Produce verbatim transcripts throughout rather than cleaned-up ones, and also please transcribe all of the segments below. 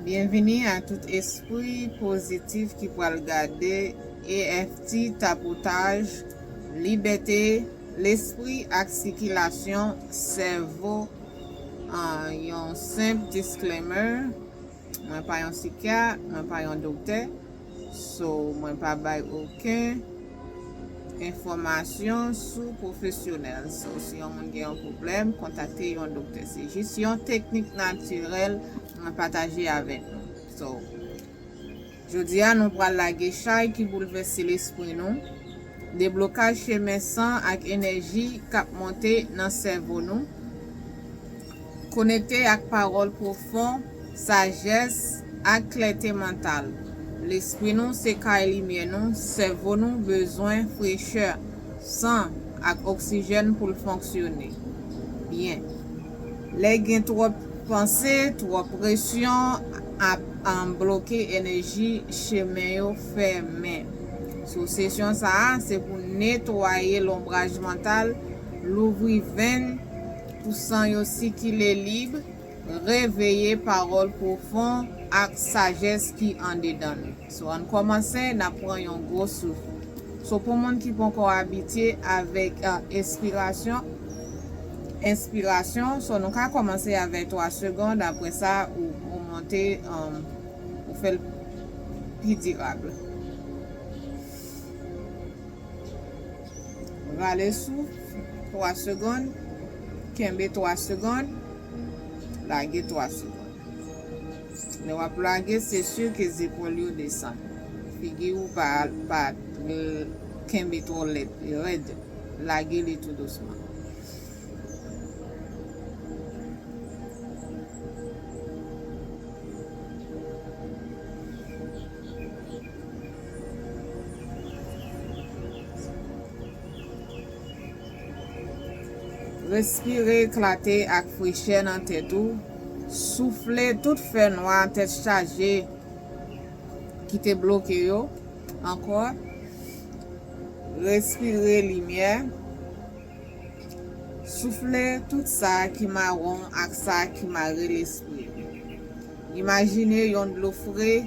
Byenvini a tout espri pozitif ki pral gade E F T, tapotaj, libète lespri ak sikilasyon sèvo. Ah, yon senp disclaimer, mwen pa yon sikyat, mwen pa yon doktè, so mwen pa bay okenn enfòmasyon sou pwofesyonèl. So, si yon moun gen yon pwoblèm, kontakte yon doktè. Se jis yon teknik natirèl mwen pataje avèk nou. So, jodi a, nou pral lage chay ki boulvèse lespri nou, deblokaj chemen san ak enèji k ap monte nan sèvo nou, konekte ak pawòl pwofon, sajès, ak klète mantal. Lespri nou se kay limyè nou, sèvo nou bezwen frechè, san, ak oksijèn pou l fonksyone byen. Lè gen twòp panse, twòp presyon ap, um, bloke enèji, chemen yo fèmen. So, sesyon sa a, se pou netwaye lonbraj mantal, louvri venn pou san yo sikile lib, reveye pawòl pwofon ak sajès ki andedan nou. So, ann kòmanse, n ap pran yon gwo souf. So, pou moun ki poko abitye avèk, ah, espirasyon, enspirasyon, so, nou ka kòmanse avèk twa segonn, apre sa, ou, ou monte, um, ou fè l pi dirab. Rale souf, twa segonn, kenbe twa segonn, lage twa segonn. Lè w ap lage, se si ke zepòl yo desann. Figi w pa, pa, eh, kenbe twò lèd, rèd. Lage li tou dousman. Respire klate ak frechè nan tèt ou. Soufle tout fènwa, tèt chaje ki te bloke yo. Ankò. Respire limyè. Soufle tout sa ki mawon ak sa ki mare lespri. Imajine yon dlo fre,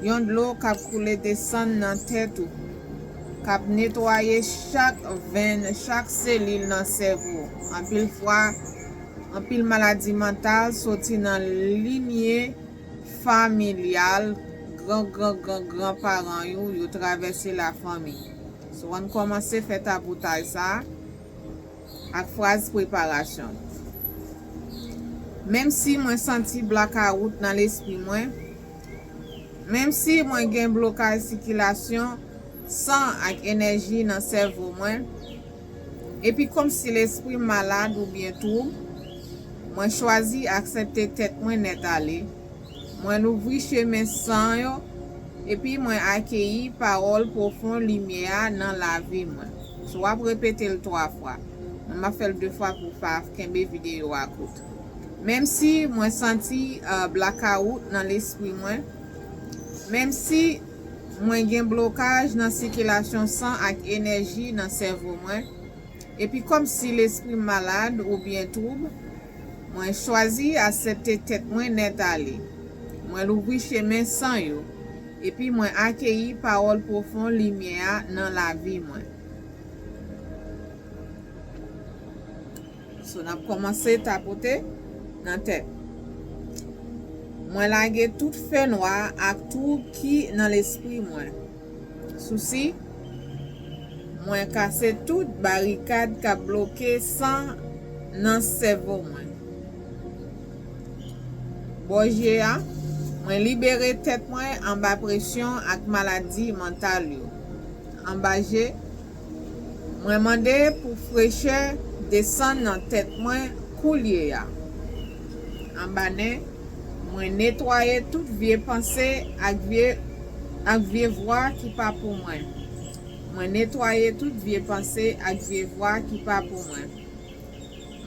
yon dlo k ap koule desann nan tèt ou, k ap netwaye chak venn, chak selil nan sèvo. Anpil fwa, anpil maladi mantal soti nan linye familyal, gran, gran, gran, gran paran yo, yo travèse lafanmi. So, ann kòmanse fè tapotaj sa a ak fraz preparasyon. Menm si mwen santi blakawout nan lespri mwen, menm si mwen gen blokaj sikilasyon san ak enèji nan sèvo mwen, epi kòmsi lespri m malad oubyen twoub, mwen chwazi aksepte tèt mwen nèt ale. Mwen louvri chemen san yo, epi mwen akeyi pawòl pwofon limyè a nan lavi mwen. So, w ap repete l twa fwa. Mwen, m ap fè l de fwa pou w pa kenbe videyo a kout. Menm si mwen santi, uh, blakawout nan lespri mwen, menm si mwen gen blokaj nan sikilasyon san ak enèji nan sèvo mwen, epi kòmsi lespri m malad oubyen twoub, mwen chwazi aksepte tèt mwen nèt ale. Mwen louvri chemen san yo, epi mwen akeyi pawòl pwofon limyè a nan lavi mwen. So, n ap kòmanse tapote nan tèt. Mwen lage tout fènwa ak twoub ki nan lespri mwen. Sousi, mwen kase tout barikad k ap bloke san nan sèvo mwen. Bò je a, mwen libere tèt mwen anba presyon ak maladi mantal yo. Anba je, mwen mande pou frechè desann nan tèt mwen koulye a. Anba nen, mwen netwaye tout vye panse ak vye, ak vye vwa ki pa pou mwen. Mwen netwaye tout vye panse ak vye vwa ki pa pou mwen.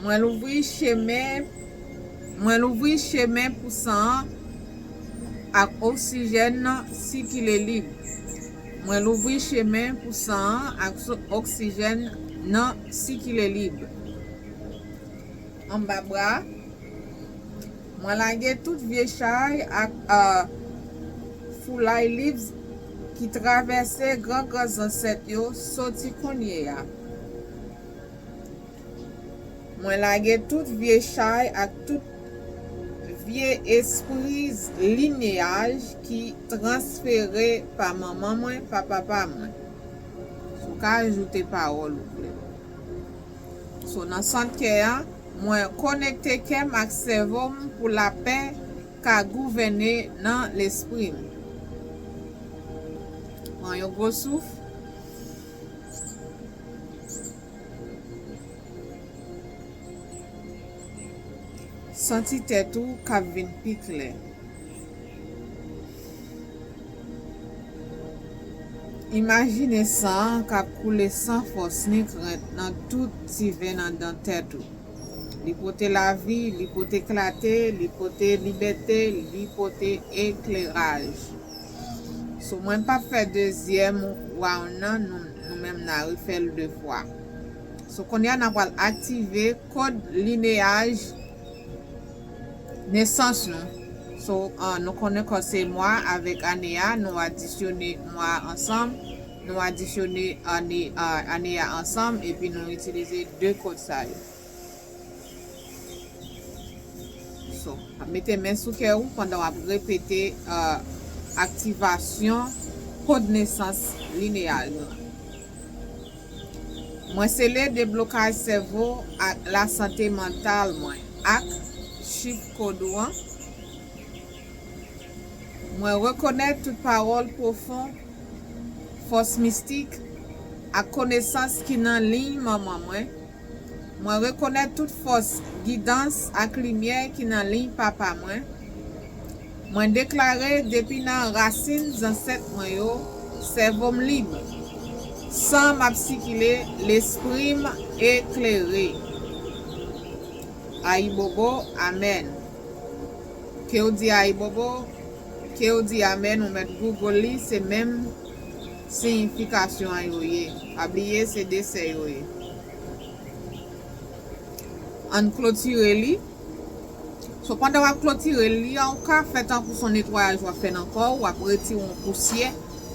Mwen louvri chemen, mwen louvri chemen pou san an ak oksijèn nan sikile lib. Mwen louvri chemen pou san an ak so-, oksijèn nan sikile lib. Anba bra, Mwen lage tout vye chay ak, uh, foulay liv ki travèse gran gran zansèt yo soti kounye a. Mwen lage tout vye chay ak tout vye espri linyaj ki transfere pa manman mwen, pa papa mwen. Si w ka ajoute pawòl ou vle. So, nan sant kè a, mwen konekte kè m ak sèvo m pou lapè ka gouvène nan lespri m. Pran yon gwo souf. Santi tèt ou k ap vin pi klè. Imajine san an k ap koule san fòs ni krent nan tout ti venn anndan tèt ou. Li pote lavi, li pote klate, li pote libète, li pote ekleraj. So, mwen p ap fè dezyèm round nan, nou, nou menm n a refè l de fwa. So, kounye a, n a pral aktive kòd linyaj nesans nou. So, uh, nou konnen kò se mwa avèk ane a, nou adisyone mwa ansanm, nou adisyone ane, uh, ane a ansanm, epi nou itilize de kòd sa yo. So, ap mete men sou kè ou pandan w ap repete, uh, aktivasyon kòd nesans linyaj nou an. Mwen sele deblokaj sèvo ak lasante mantal mwen ak chif kòd ou an. Mwen rekonèt tout pawòl pwofon, fòs mistik, ak konesans ki nan liy manman mwen. Mwen rekonèt tout fòs, gidans ak limyè ki nan liy papa mwen. Mwen deklare depi nan rasin zansèt mwen yo, sèvo m lib. San m ap sikile, lespri m eklere. Ayibobo, amèn. Ke w di ayibobo, ke w di amèn, ou mèt Google li, se menm siyifikasyon an yo ye. Pa bliye, se de sè yo ye. Ann klotire li. So, pandan w ap klotire li a, ou ka fè tankou se yon netwayaj w ap fè nan kò w, w ap retire yon pousyè,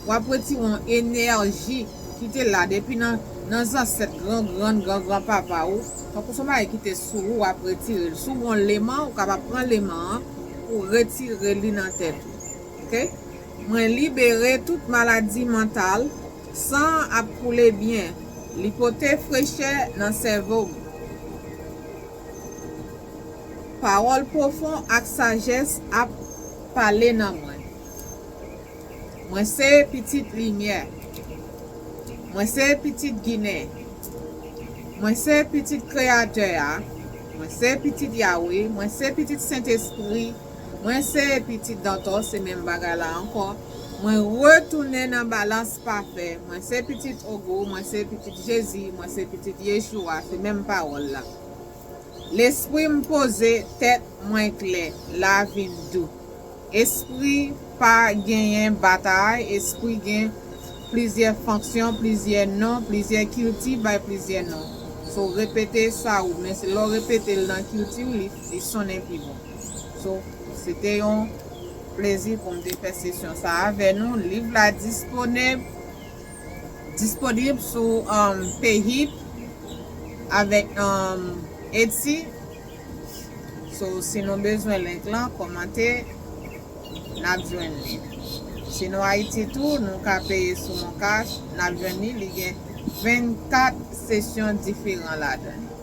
w ap retire yon enèji ki te la depi nan, nan zansèt gran grann gran gran papa ou, tankou se yon bagay ki te sou ou, w ap retire l. Si w gen yon leman, ou kapab pran leman an pou retire li nan tèt ou. Oke? Mwen libere tout maladi mantal, san an ap koule byen, li pote frechè nan sèvo m. Pawòl pwofon ak sajès ap pale nan mwen. Mwen se pitit limyè. Mwen se pitit Ginen. Mwen se pitit Kreyatè a. Mwen se pitit Yawe. Mwen se pitit Sentespri. Mwen se pitit Dantò, se menm bagay la ankò. Mwen retounen nan balans pafè. Mwen se pitit Ogou. Mwen se pitit Jezi. Mwen se pitit Yeshua, se menm pawòl la. Lespri m poze, tèt mwen klè, lavi m dou. Espri pa genyen batay, espri gen plizyè fonksyon, plizyè non, plizyè kilti bay plizyè non. So, repete sa ou, men se lè w repete l nan kilti w, li, li sonnen pi bon. So, se te yon plezi pou m te fè sesyon sa avè nou. Liv la disponib, disponib sou, um, Payhip avèk, um, Etsy. So, si nou bezwen link lan, kòmante, n ap jwenn li. Si nou Ayiti tou, nou ka peye sou MonCash, n ap jwenn li. Li gen vennkat sesyon diferan ladan l.